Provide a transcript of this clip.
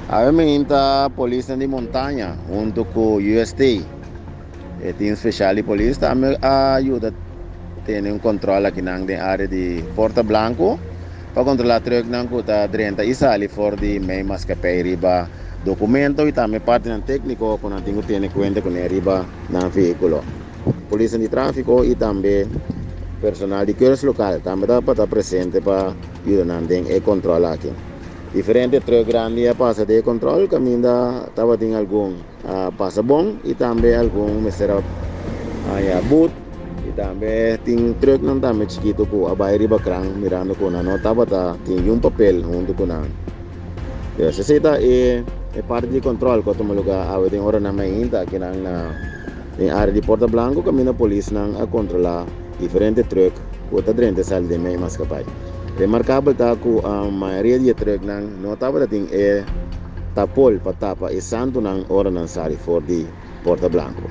Awe mainta polisnan di Montaña hunto ku UST, e team spesial di polis tambe a yuda tene un kontrol akinan den área di Porta Blanco pa kontrolá trùknan ku ta drenta i sali for di mei maskapei riba dokumento i tambe partinan tékniko ku nan tin ku tene kuenta kuné riba nan vehíkulo. Polisnan di tráfiko i tambe personal di Keurslokal tambe tabata presente pa yuda nan den e kontrol aki. Diferente truck grandi a pasa den e control caminda tabatin algun a pasa bon y tambe algun mester a haya boet y tambe tin trucknan tambe chikito cu a bay riba kran mirando cu nan no tabata tin yun papel hunto cu nan. Pues esey ta e parti di control cu a tuma lugar awe den oranan mainta akinan na den area di Porta Blanco caminda polisnan a controla diferente truck cu ta drenta sali den mei maskapay. Remarkabel ta ku mayoria di e trùknan no tabata tin e tapol pa tapa e santunan ora nan sali for di Porta Blanco.